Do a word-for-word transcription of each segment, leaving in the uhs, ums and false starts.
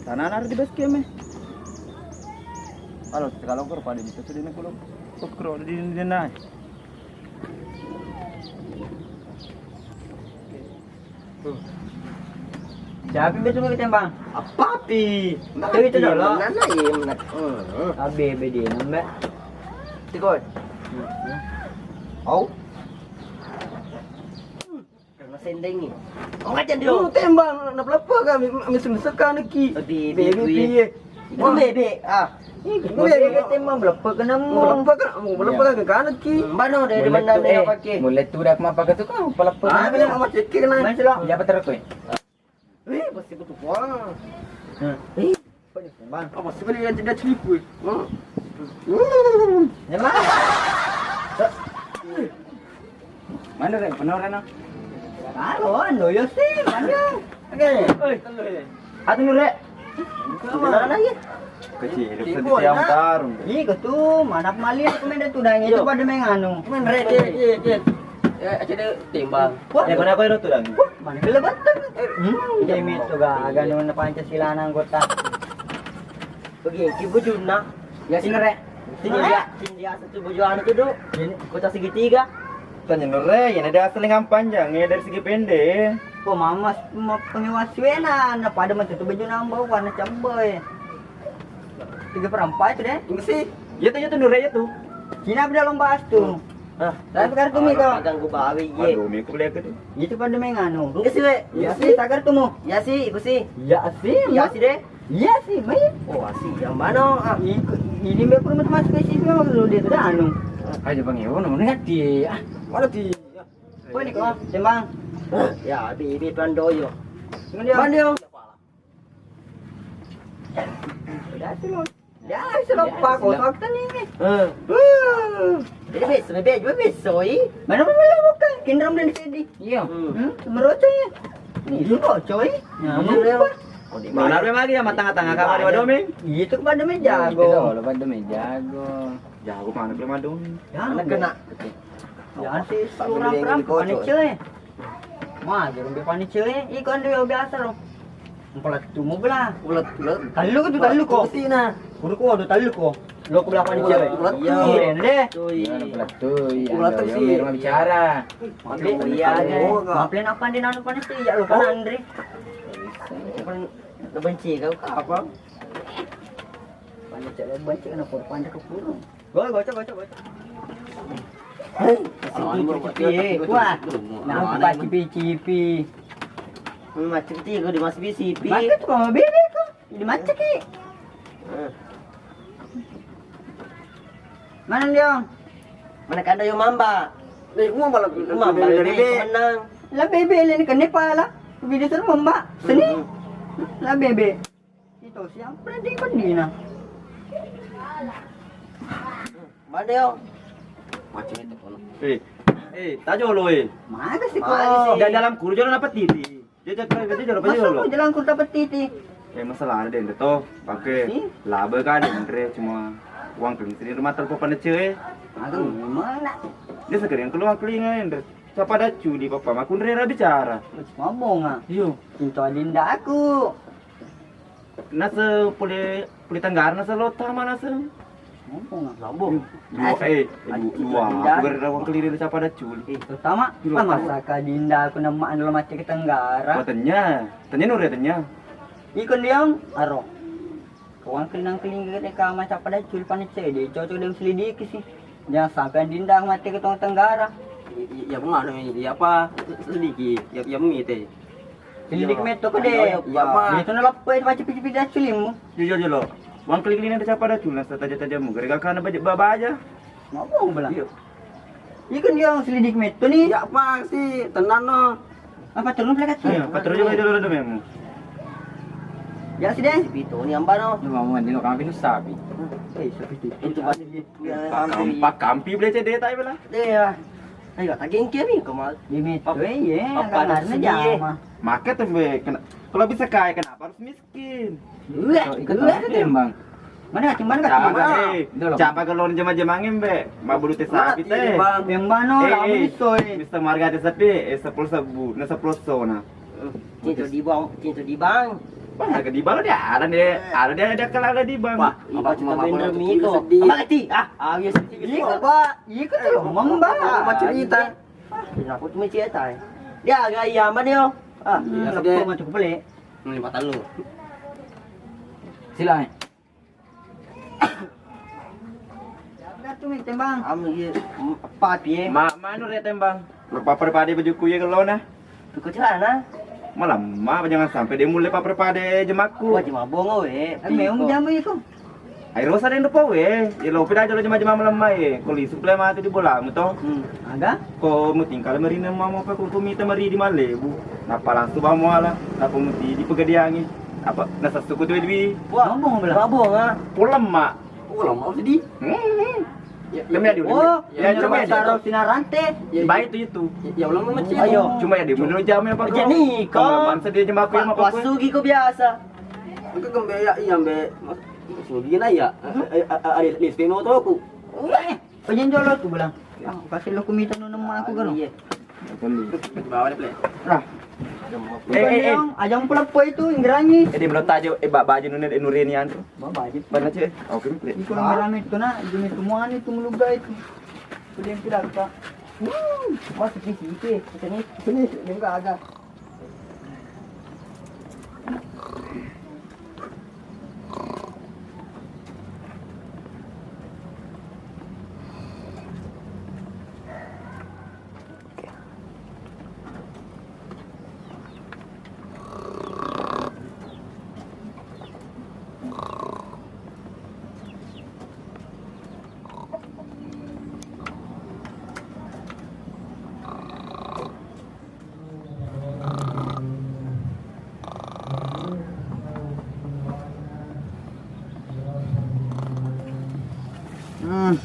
Tanana di base camp e. Alo, sekalong kor pada bisa sudah nak kulung. Kok kro di di naik. Siapa yang betul kita, Bang? Apa pi? Tapi itu dulu. Mana iya mana? Hmm. Abi bedi nambah. Tikot. Au. Karena sendengi. Oh, ngajan dia. Tembang, na pelapa kami, mesti mesti kan ki. Baby, baby. Itu bebek. Ah. Bebek tembang, pelapa kena mu. Pelapa kan, pelapa kan kan ki. Bano dari mana dia pakai? Mulai tu dah mapa tu kau pelapa. Ah, dia mau cek kena. Mana sih lo? Siapa terus kau? Eh, pasti kutu puang. Eh, Bang. Apa sih beli yang tidak ceripu? Mana rek? Penuh rek no. Alo, ando yo sih, mana? Oke. Oi, atu nure. Mana lagi? Kecil, sedih yang tarung. Ih, ketu, mana mali aku main tu dah itu pada main anu. Main rek, rek, rek. Ya, aja deh timbang. Wah, ya mana aku itu dah. Mana gila batang. Hmm, demi itu ga, aga nuna Pancasila na anggota. Pergi, ki bujuna. Ya sini rek. Sini ya, sini ya satu buju anu tuh, Duk. Ini kota segitiga. Tanya nure, ini ada asli ngampanjang, ya dari segi pendek. Kok mama pengewas wena, na pada metu tu baju nambah warna cabai. Tiga per empat itu deh. Enggak sih. Iya tuh, iya tuh, nure iya tuh. Cina beda lomba astu. Ah, tapi kartu mi kau. Ganggu bawi ye. Waduh, mi aku beli aku tuh. Itu pada main anu. Enggak sih, we. Iya sih, tak kartu mu. Iya sih, iku sih. Iya sih. Iya sih deh. Iya sih, mai. Oh, asik yang mana? Ah. Ini be perlu mas spesies memang dulu dia tuh dah anu. Aja bang ya, mana mana ti? Ah, mana ti? Kau ini kau, tembang. Ya, abi ibi tuan doyo. Mana dia? Mana dia? Udah sih lo. Ya, sih lo pak kau tak tadi. Eh. Jadi besok, bebek juga besok i. Mana mana bukan? Kendram dan sedih. Iya. Hmm, merocok ya. Ini merocok i. Mana dia? Mana dia lagi ya matang-matang kamar di Wadoming? Itu pada meja jago. Itu lo pada meja jago. Jago mana dia madung? Ya, kena. Ya sih, surang perang panicil e. Ma, jarum be panicil e. Iko ando yo biasa lo. Empelat tu mo bela. Ulet, ulet. Tallu ko tu, tallu ko. Sih nah. Kudu ko do tallu ko. Lo ko bela panicil e. Ulet. Iya. Deh. Iya, empelat tu. Iya, ulet sih. Rumah bicara. Iya, iya. Maaf, apa dia nanu panicil? Ya lo kan Andre. Benci kau apa? Panicil benci kena kurang ke kurung. Gol, gocok, gocok, gocok. Hei, wah, nah, cipi-cipi. Macam tiga di mas bisi pi. Macam tu mama bebek kok. Ini macam ki. Mana dia? Mana kanda yo mamba? Eh, gua malah mamba bebek menang. Lah bebek le kene pala. Video seru mamba. Seni. Lah bebek. Itu siang branding pendina. Madeo. Macam itu kono. Eh, eh, tajolo e. Mana sih kok? Da-, dalam kuru jolo dapat titi. Dia cakap dia jolo apa jolo? Masuk jalan kuru dapat titi. Eh, masalah ada yang tahu. Pakai laba kan ada yang cuma uang keling sini rumah telepon pada cewek. Aduh, mana? Dia sekali yang keluar kelinga yang siapa ada culi papa makun rera bicara. Mabong ah. Iyo. Cinta Dinda aku. Nase pule, pule Tenggara nase lota mana se? Ngomong apa? Lambung. Dua, eh, dua. Aku gara-gara wong keliru siapa ada culi. Eh, terutama, masa ka Dinda aku nama anu lo mati ke Tenggara. Wah, tanya. Tanya Nur ya, tanya. Ikon dia, aro. Kawang kelinang keling ke kama siapa ada culi panik saya, dia cocok dia selidiki sih. Jangan sampai Dinda mati ke Tong Tenggara. I-, i-, ya, aku nggak ada, iya apa, selidiki, ya, ya, mite. Selidiki metto ko de. Iya, Pak. Itu nalappai macam pici-pici aculimu. Jujur, jujur. Wang klik-klik nanti siapa ada tunas tajam-tajammu. Gara-gara karena baja, baja. Ngomong bela. Iya. Iya kan dia selidiki metto nih. Ya, Pak, sih, tenang no. Apa turun plek kaki? Iya, apa turun juga itu dulu memang. Ya, sih deh. Itu nih ambano. Ini mau mandi lo kami sapi. Eh, sapi itu. Itu pasti. Pak Kam-, Pak Kampi beli C D tai bela. Iya. Ayo, tak gengke nih, kau mal. Di metto, iya, karena jama. Maka tuh, be, kena-, kalau bisa kaya, kenapa harus miskin? Iya, itu tembang. Mana kacang, mana kacang? Siapa kalau jema-jemangin, be? Mabulu teh sapi teh. Yang mana? Eh, lawan eh, iso, eh. Mister Marga teh sapi, eh, sepuluh sebu, nah, sepuluh so, nah. Cinta di bang, cinta di bang. Wah, harga di bang dia ada deh, ada dia ada kalau ada di bang. Wah, apa cuma bendera miko? Sedih. Apa kecil? Ah, ah, iya sedih. Iya, Pak. Iya, kan lo mamba. Apa cerita? Ah, aku cuma cerita. Ya, agak iya, mana yo? Ah, iya, apa cukup beli? Ini empat lu. Sila. Siapa tuh, Tembang? Am, iya, em, apa, piye? Ma, manu re, Tembang? Rupa perpade bajuku ya, kelona. Tuku celana. Malamma, jangan sampai dia mulai paper pade jemakku. Wah, jema bongo, we. Kan memang jamu itu. Ai rosa den dopo, we. Ya, lo pida jolo jema-jema malamma, ye. Ko lisu pula matu di bola, mu to. Hmm, aga? Ko mutingkal marina mau apa, ko mita mari di malebu. Napa langsung bawa muala, napa muti di pegadiangi. Apa, nasa suku tu dwi. Wah, mabonga bela. Mabonga. Pulang, mak. Oh, lama sedih. Hmm. Ya, demi ya, adi, oh, demi. Ya, yang cuma coba adi. Taruh sinar rantai. Ya, baik itu, itu. Ya, ya, ulang macam itu. Ayo. Cuma ya, di menurut jamnya apa? Jadi, kau bangsa dia jemaku yang apa? Wasugi kau biasa. Engka gembe ya, iya, mbe. Mas, sugi na ya. Eh, eh, eh, eh, listrik mau toko. Weh, pengen jolo tu bilang. Ah, kasih lo kumita nonton aku kan. Iya. Bawa deh, Ple. Nah. Eh, eh, eh. Ajang pula po itu, inggerangi. Eh, di menurut aja, eh, ba-, baju nune, eh, nureni anu. Ba-, baju. Mana, Cek? Oke, Ple. Iko inggerangi itu, nak, jenis semua anu itu meluga itu. Sudah yang tidak, Kak. Hmm, masuk di sini, sini, sini, enggak ada. Hmm.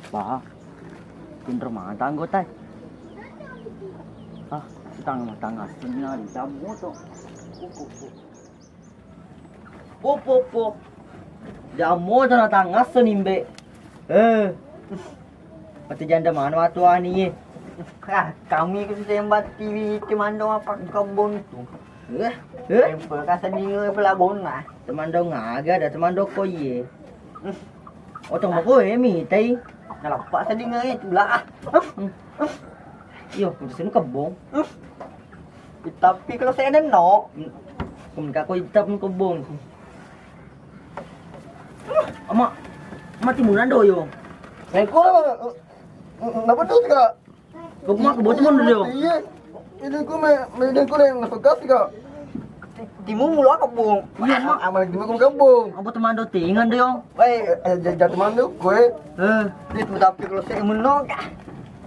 Bah, pinter mata anggota. Ah, tang tang aslinya dicabut tuh. Popopo. Jammo tana tangasso nimbe. Eh. Pati janda mano atuani ye. Ah, kami ku sembat T V cemando apa kebon tu. Eh, eh. Tempe kasa dinge pela bona. Temando ngaga ada temando ko ye. Otong mako e mitai. Nalappa sedinge itu lah. Iyo, putusin kebong. Tapi kalau saya ada no. Kemka ko itap kebong. Ama, mati munan doyo. Engko napa tuh, Kak? Kok mah kebot mon dia? Iya. Ini ku me, me ini ku le nafas, Kak. Timu mulu kebong. Iya, Mak. Amal timu ku kebong. Apa temando tingan dia? Weh, eh, jatuh mandu kue. Eh. Itu tapi kalau saya menong.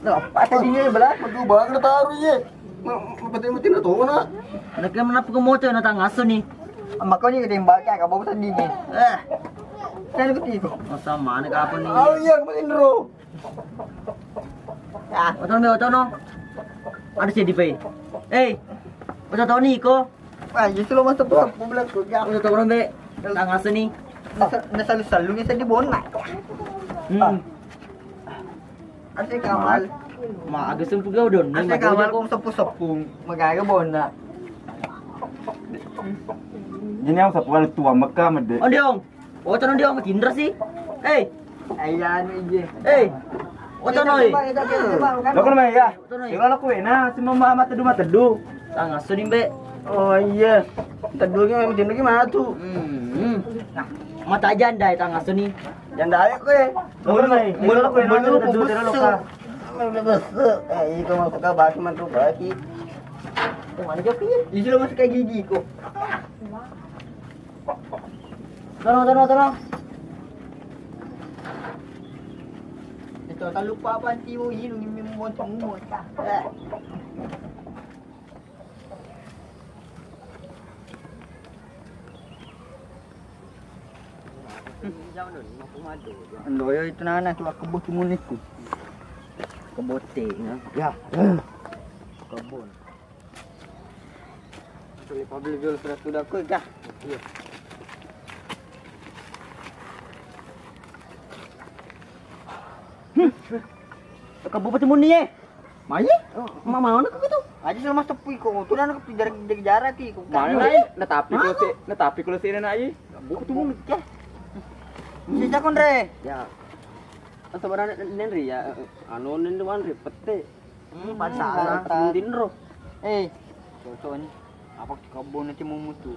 Nah, apa tadi ya belah? Aduh, bakal taruh ya. Penting-penting tuh nah. Nak mana aku mau tuh nonton ngaso nih. Makanya gede baca kamu tadi nih. Eh. Kan aku tiba. Masa mana kapan nih? Oh iya, kemarin bro. Ah, otono, otono. Ada sih di pay. Eh, otono iko. Ah, justru lo masuk pusat publik tuh. Ya, otono be. Tangasa nih. Nasa, nasa lu selalu bisa di bona. Hmm. Asli kamal. Ma, agak sempurna udah. Asli kamal kong sepu-sepu. Magaga bona. Jadi yang sepu tua Mekah mede. Oh, dia, Ong. Otono dia, Ong, Indra sih. Eh. Ayan aja. Eh. Otono, eh. Lo kan main ya? Otono, eh. Kalau aku enak, cuma mama teduh, mama teduh. Tangaso nimbe. Oh iya. Teduhnya macam lagi matu. Hmm. Nah, mata aja ndai tangaso nih. Yang ndai kue. Lo kan main. Mulu, mulu, mulu, mulu, mulu, mulu, mulu. Eh, itu mau suka baki mantu baki. Itu manjo pi. Isi lo masuk kayak gigi kok. Tono, tono, tono. Itu tak lupa apa anti ini minum moncong moncong. Eh. Ndoyo itu nana tu aku butuh muniku. Kebote, ya. Ya. Kebon. Tuli pabli jolo sudah-sudah ku, dah. Iya. Ke Bupati Muni, eh. Mai? Oh, ma-, mau nak ke tu? Aja sama sepui ko, tu nak ke jarak, jarak, jarak ki, ko. Mana, Nai? Natapi ko si, natapi ko si, Nai. Buku tu mun, ya. Si Cakon, Re. Ya. Sabarang Nenri, ya. Anu, Nenri, Wanri, pete. Hmm, hmm, pantas. Pantas. Dinro. Eh, cocok ni. Apa kebun nanti mau mutu?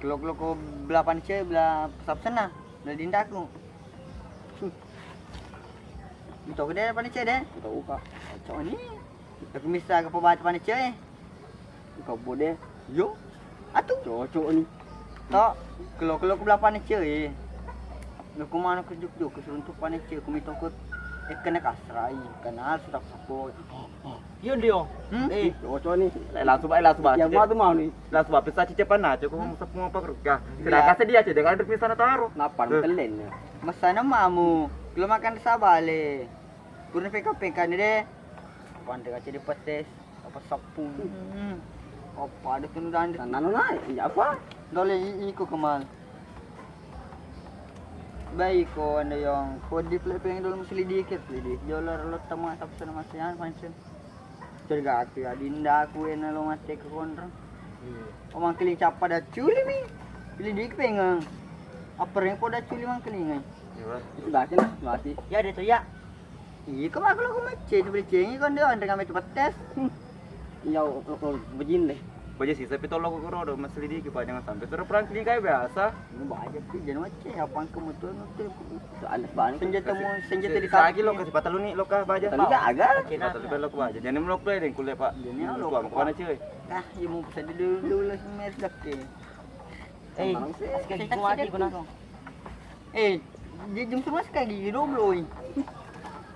Kelo-kelo ko belapan ce, bela sapsena, bela dindaku. Hmm. Itu gede apa ni ce deh? Itu uka. Cocok ni. Aku bisa ke pebata apa ni ce? Kebun deh. Yo. Atu. Cocok ni. To, kelo-kelo ku belapan ce, eh. Lo ku mano ke juk-juk, ke seruntuk pane ce, ku mito ku ekkene kasrai, kenal sudah sapo. Iya, Dio. Hmm? Eh, cocok ni. Eh, langsung bae, langsung bae. Ya, mau tu mau ni. Langsung bae, pesa cicip pana, cocok ku sapo apa kerja. Iya. Sedangkan sedia ce, dengan ada pesa na taro. Napa? Eh. Telen ya. Mesana mamu, lo makan sabale. Kurang peka-peka ni deh. Pandai aja di petes. Apa sapu? Hmm. Apa ada tu nudang di. Tanah nona, iya apa? Dole i-, iko kemal. Baik ko anda yang kodi pele pengen dulu selidiki, selidiki. Jolar lo tama tapi sana masih an pancen. Cerga aku ya dinda aku ena lo mate ke konrang. Iya. Oh, mangkeling capa da culi mi. Selidiki pengen. Apa yang kau da culi mangkeling ai? Iya, Bang. Itu baca lah, mati. Ya ada tu ya. Iya, kok aku lo macet, itu beli cengi kan dia, anre kami tempat tes. Hmm. Iya, lo, lo, lo, bejin deh. Baja sisa pi tolong aku rodo, mas selidiki, Pak, jangan sampai suruh perang selidiki kayak biasa. Ini baja sih, jangan macet, apa yang kamu tuh, tuh. Soalnya banyak. Senjata mau, senjata di lagi lo, kasih patah lu nih, lo kah, baja. Tadi kagak. Kasih patah lu, lo kah, baja. Jangan melok tuh, yang kulit, Pak. Jangan melok, Pak. Mana, cuy? Ah, iya, mau pesan dulu, dulu, semes deh. Eh, kasih gua aja, gua nangkong. Eh, di jam sebelas kayak gigi doblo, oi.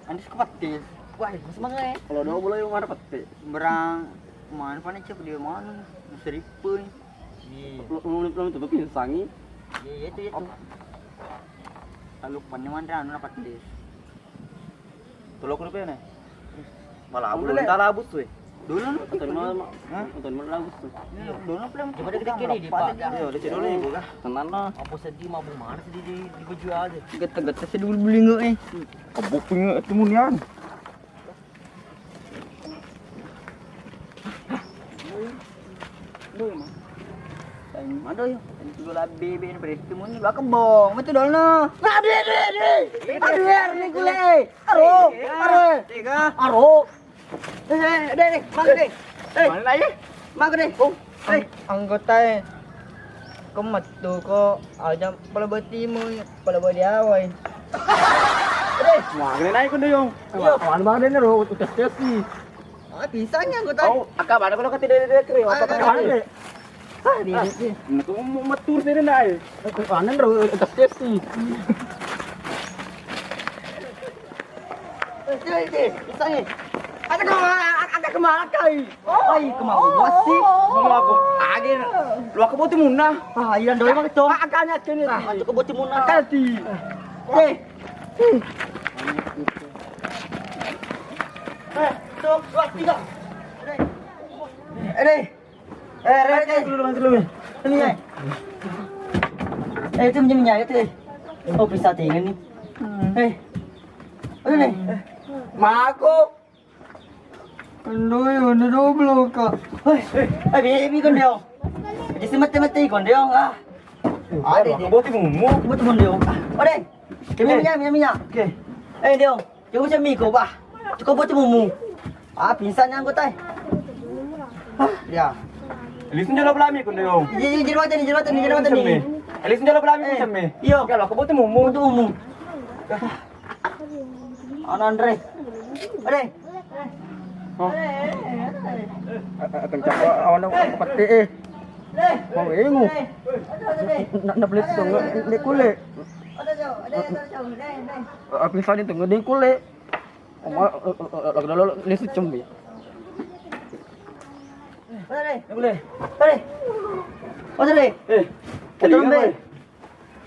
Andes kepetis. Wah, itu semangat, eh. Kalau doblo, yang mana petis? Sembarang mana, panen cek dia mana? Seribu. Iya. Belum, belum, belum tentu pingsangi. Iya, itu, itu. Lalu panen mana, anu, petis. Tolong aku rupiah nih. Malah aku belum tak labus, weh. Dulu lu. Atau mana, hah? Atau mana labus tuh? Iya, dulu belum. Coba dikit kiri di, Pak. Iya, udah cedol nih, gua. Tenang lah. Apa sedih, mabuk mana sedih di, di baju aja. Gete-gete sedih beli nggak, eh? Kebuk punya itu munian. Aduh, ya, Mang. Sayang, aduh, ya. Itu dua labi, bini, beri timun, dua kebong. Itu dol, no. Nah, di, di, di. Aduh, ya, ini gule. Aro, aro. Tiga. Aro. Eh, eh, deh, deh, mangga, deh. Eh, mana lagi? Mangga, deh. Oh, eh. Anggota, eh. Ko mettu ko, aja pala batimu, pala badiawai. Deh. Mangga naik ko, Doyong. Iya. Mana, mana, deh, ro, utas tesi. Ah, pisangnya anggota. Oh, aka mana kalau kata dia, dia kering, apa kata dia? Ah, di, di. Nah, kamu mau metur sini, naik. Aku kanan, ro, utas tesi. Eh, eh, eh, pisang, eh. Ada kemana, ada kemana, kai? Ai, kemana gua sih? Mau aku. Age. Lu aku boti munah. Ah, iya, doi mah, Cong. Ah, akanya kene. Ah, aku boti munah. Akal ti. Eh. Eh, Cong, dua, tiga. Eh, deh. Eh, Rek, eh, dulu, dulu, dulu. Ini, eh. Eh, itu minyak, minyak itu, eh. Oh, bisa tinggal nih. Eh. Ini nih. Mako. Aduh, ya udah doblo, Kak. Eh, eh, eh, ini kon dia. Jadi semete-mete kon dia, ah. Ada di. Boti mumu. Boti kon dia. Ah, ada. Ini minyak, minyak, minyak. Oke. Eh, dia. Cukup semiko, bah. Cukup buat mumu. Ah, pingsan yang anggota. Ah, ya. Lisun jalo pelami kun dong. Iya, iya, jadi mata nih, jadi mata nih, jadi mata nih. Lisun jalo pelami kun semme. Iya. Kalau aku buat mumu. Buat mumu. Ana Andre. Andre. Oh. Kencang awan peti, eh. Mau ingu. Nak, nak beli tu, nggak, nggak kulit. Ada, ada, ada, ada, ada. Ah, pingsan itu nggak kulit. Oma, eh, eh, eh, lagi dulu, lisu cembi. Boleh. Boleh. Boleh. Boleh. Eh, telinga, Bang.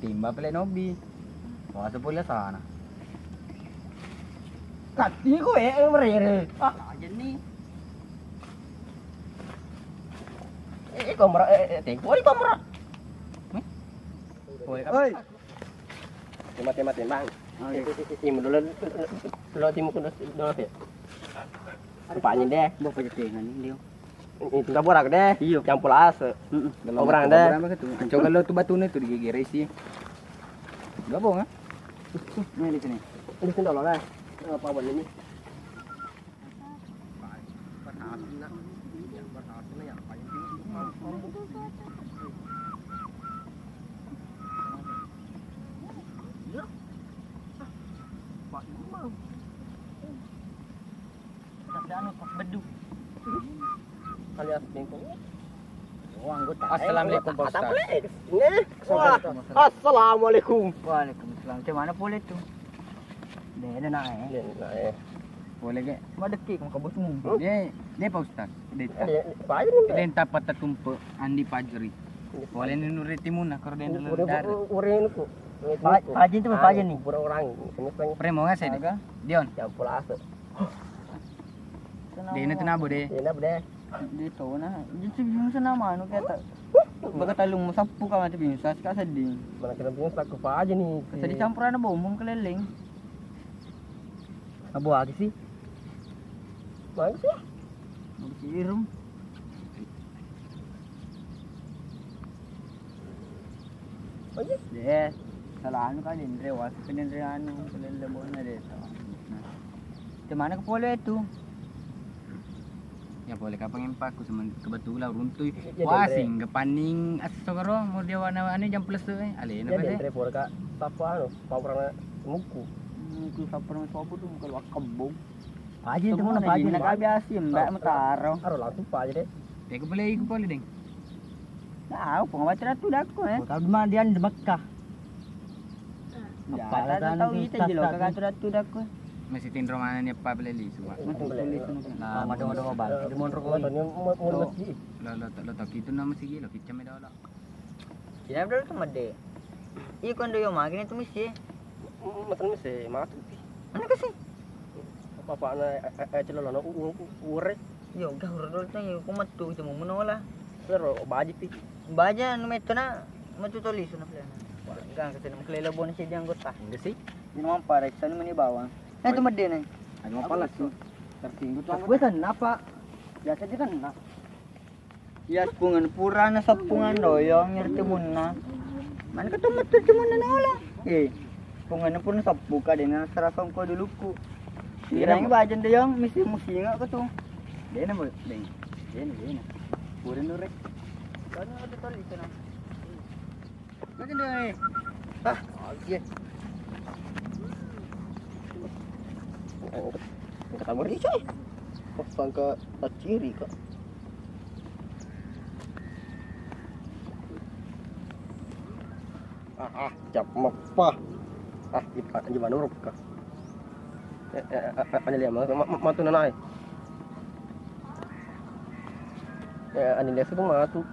Timba pele nobi. Wasa pole sana. Katti ko e merere. Ah, aja ni. Eh, eh, kamera, eh, eh, tempo di kamera. Oi. Tema, tema, tema. Oke. Eh, eh, eh, eh, dulu, dulu, timu kudu, dulu, ya. Rupanya deh. Bapak jetengan ini, Dio. Itu nggak borak deh. Iya. Campur ase. Heeh. Obrang deh. Coba lo tu batune tu digigirisi. Gabung ah. Ini di sini. Di sini dulu lah. Apa buat ini? Tapi anu, kok bedu. Alias bengkok. Oh, anggota. Assalamualaikum, Pak Ustaz. Wah, assalamualaikum. Waalaikumsalam. Cuma mana boleh tuh? Deh, ada nak eh. Deh, nak eh. Boleh ke? Madeki kamu ke bosmu. Deh, deh, Pak Ustaz. Deh, Pak Haji nih. Deh, entah patah tumpe Andi Pajri. Boleh nunuri timun nak kalau dia dulu darat. Urin ku. Pak Haji itu Pak Haji nih. Kurang orang. Premo nggak saya deh. Dion. Campur ase. Dena tenabo de. Dena de. De tona. Jadi bingung sana manu kita. Baka talung sappu ka mati bingung sas ka sedih. Mana kena bingung sakku pa aja nih. Sedih campuran bombom keleleng. Abu lagi sih. Mana sih? Mau kirim. Oh iya. Deh, salah anu kali Indre, wasu kan Indre anu, kelele bona deh. Nah. Di mana ke pole itu? Ya boleh kapan empat aku semen kebetulan runtuh. Wah, sing kepaning aso karo mau dia warna anu jam plus tuh eh. Alena ya, Indre pole kak. Sapa anu, paprana muku. Muku saprana sopo tuh kalau kembung. Paji itu mana paji. Nak biasa mbak metaro. Aro langsung paji deh. Teko boleh ikut boleh deng. Tahu pengawatir tu dakku eh. Kalau di mana dia di Mekah. Apa tahu itu jelo kagak tu dakku. Masih tindro mana nih apa beli semua. Masih tulis. Nah, madong-madong obat. Di monro kau. Lo lo tak itu nama sih lo kicam dolo. Cina dulu tu mede. Iya kondo yo magini tu misi. Mesen misi matu pi. Mana kasi? Apa apa na eh celana ure. Yo gah ure dulu tu yo ku metu itu mau menola. Pero baji pi. Baja nu meto na metu toli sunu plena. Gang kasi na maklele bon si anggota. Enggak sih. Ini mampa reksa ni meni bawang. Eh tu mede nih. Ayo apa lagi? Tersinggung tu. Gue kan apa? Biasa dia kan nak. Iya, seppungan purana seppungan doyong nyerti munna. Mana ketemu tuh cuman nana ola. Eh, seppungan pun seppu ka dengan serasong ko duluku. Kira bajen doyong mesti musinga ke tuh. Dena mo, deng. Dena, dena. Pura nurek. Kan ada tali sana. Makan deh. Ah, oke. Oh, angkat tambah nih, coy. Oh, sangka taciri kak. Ah, ah, cap mepah. Ah, gimana urut kak? Eh, eh, eh, eh, ane lihat matu nana eh. Eh, ane lihat itu matu.